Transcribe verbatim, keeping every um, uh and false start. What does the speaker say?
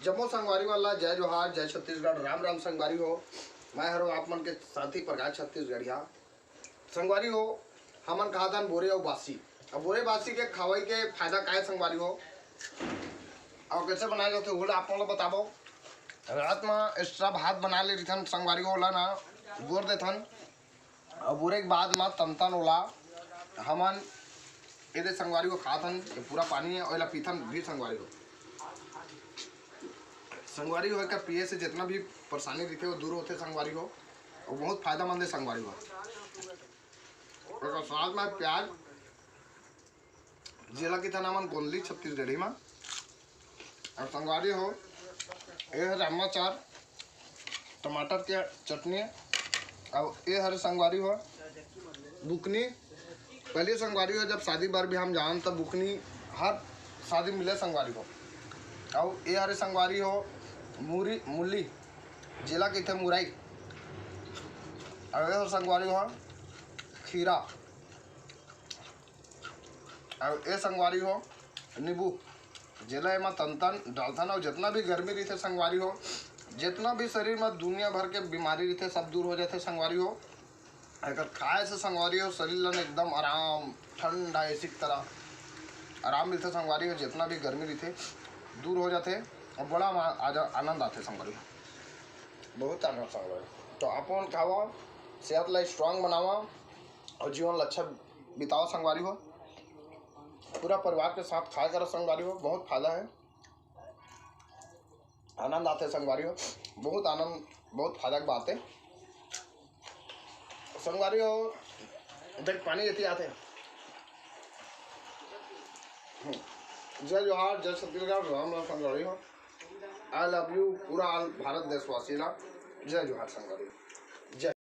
जम्मो संगवारी मन ला जय जोहार, जय छत्तीसगढ़, राम राम संगवारी हो। मैं हरो आप मन के साथी प्रकाश छत्तीसगढ़िया। संगवारी हो, हमन खात हन बोरे अउ बासी। अब बोरे बासी के खवाई के फायदा का हे संगवारी हो, अउ कैसे बनाए जाथे, ओला आप मन ला बताबो। रात म extra भात बना ले रिथन संगवारी हो, ओला ना बोर देथन। अउ बोरे के बाद म तनतन ओला हमन एदे संगवारी हो खात हन। ये पूरा पानी हे, ओला पीथन भी संगवारी हो। संगवारी हो, एकर पिए से जितना भी परेशानी रहिथे, वो दूर होथे संगवारी हो, अउ बहुत फायदामंद हे संगवारी हो। एकर स्वाद में प्याज, जेला किथन हमन गोंदली छत्तीसगढ़ी में। अउ संगवारी हो, ये हे राजमा चार, टमाटर के चटनी, अउ ये हरे संगवारी हो बुकनी। पहले संगवारी हो, जब शादी बर भी हम जान, तब बुकनी हर शादी मिले संगवारी हो। अउ ये हरे संगवारी हो मूरी, मूली, जेला कहिथे मुरई। अउ ये हरे संगवारी हो खीरा। अउ ये संगवारी हो नींबू, जेला एमा तनतन डालथन। अउ जितना भी गर्मी रहिथे संगवारी हो, जितना भी शरीर में दुनिया भर के बीमारी रहिथे, सब दूर हो जाथे संगवारी हो। एकर खाए से संगवारी हो, शरीर ला एकदम आराम, ठंडा एसी की तरह आराम मिलथे संगवारी हो। जितना भी गर्मी रहिथे, दूर हो जाथे अउ बड़ा मा-, आजा-, आनंद आथे संगवारी हो, बहुत आनंद संगवारी। तो आप मन खावा, सेहत ला strong बनावा अउ जीवन ला अच्छा बितावा संगवारी हो। पूरा परिवार के साथ खाए करा संगवारी हो, बहुत फायदा हे, आनंद आथे संगवारी हो, बहुत आनंद, बहुत फायदा के बात हे संगवारी हो। देख, पानी एती आथे। हम्म। जय जोहार, जय छत्तीसगढ़, राम राम संगवारी हो। I love you पूरा all भारत देशवासी ला। जय जोहार संगवारी हो। जय।